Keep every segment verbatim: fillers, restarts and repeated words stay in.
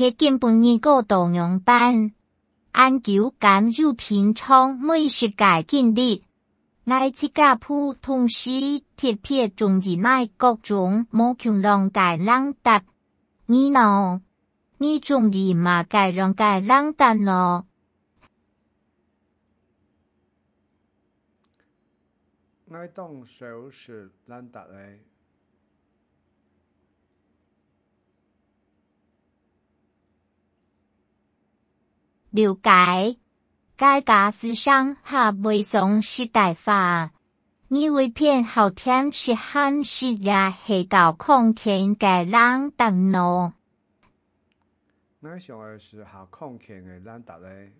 係今晡日過到仰般？恁久敢有品嚐美食个經歷。𠊎自家普通時特別中意買各種無共樣个冷答。你呢？你中意麼个樣个冷答呢？ 𠊎當少食冷答仔。了解，該假使上下會相食个話，你會偏好甜食鹹食也係較康健个冷答呢？ 𠊎想愛食較康健个冷答仔。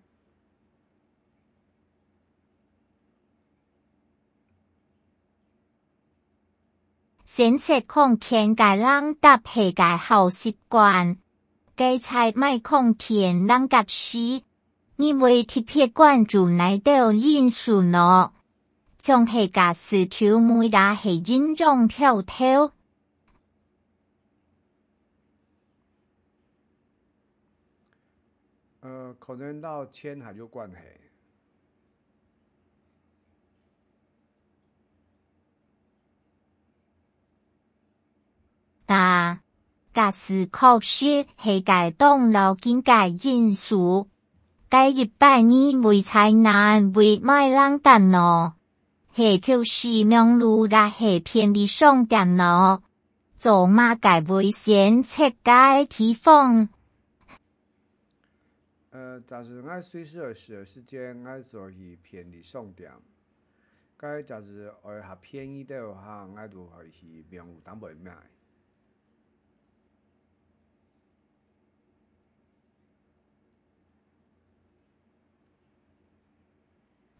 選擇康健个冷答係个好習慣，該在買康健冷答時，你會特別關注哪兜因素呢？像係價錢、口味也係營養條條。 呃，可能摎錢還有關係。啊，價錢確實係个當要緊个因素。該一般你會在哪位買冷答呢？係超市、網路也係便利商店呢？ 做麼个會選擇該地方？呃，假使𠊎隨時愛食个時節，𠊎就會去便利商店。該假使愛較便宜兜下，𠊎就會去網路頂背買。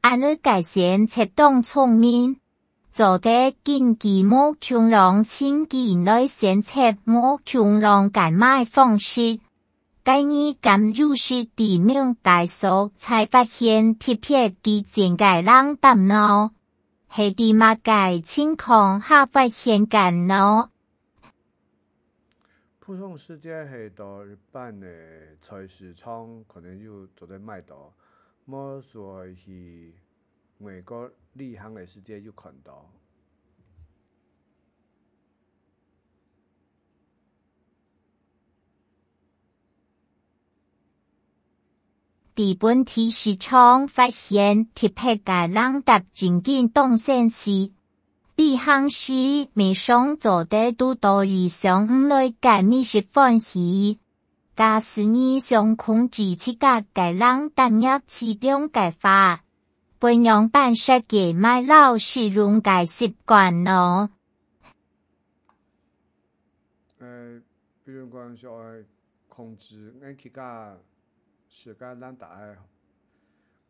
恁仔个選擇當聰明，做得根據無共樣情境來選擇無共樣个買方式。該你敢有試著另个所在發現特別推薦个冷答呢？係在麼个情況下發現个呢？ 普通時節係到一般个菜市場可能有做得買到，無就愛去外國旅行个時節有看到。 在本地市場發現特別个冷答真經當新鮮。旅行時，乜常做得堵到意想毋來个美食歡喜。假使你想控制自家个冷答入市場个話，會仰般設計買摎使用个習慣呢？ 呃，比如講想愛控制𠊎自家食个冷答仔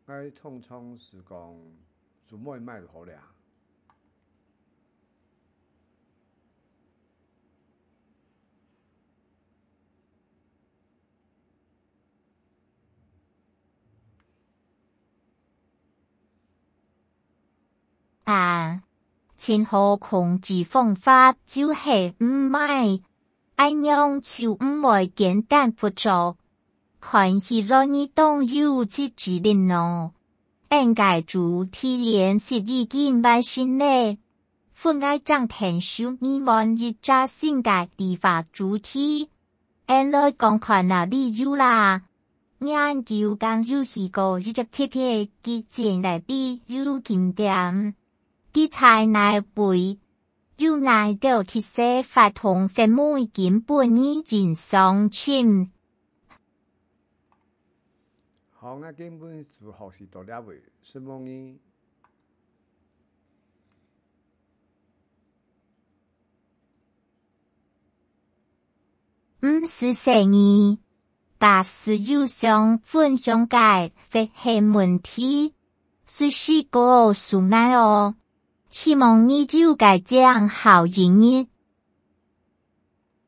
，𠊎通常係講就毋愛買就好了。 啊，盡好控制方法就係毋買，恁樣就毋會簡單不著。看起來你當有自制力呢。𫣆个主題練習已經完成了，分𠊎正𢯭手你換一隻新个對話主題。 𫣆來講看啊，旅遊啦。你恁久敢有去過一隻特別个旅遊景點？佢在哪位？有哪兜特色活動或美景分你印象深？好，𠊎今晡日就學習到這位，承蒙你。 毋使細義，假使有想分享个或係問題，隨時告訴𠊎哦。希望你有个正好一日，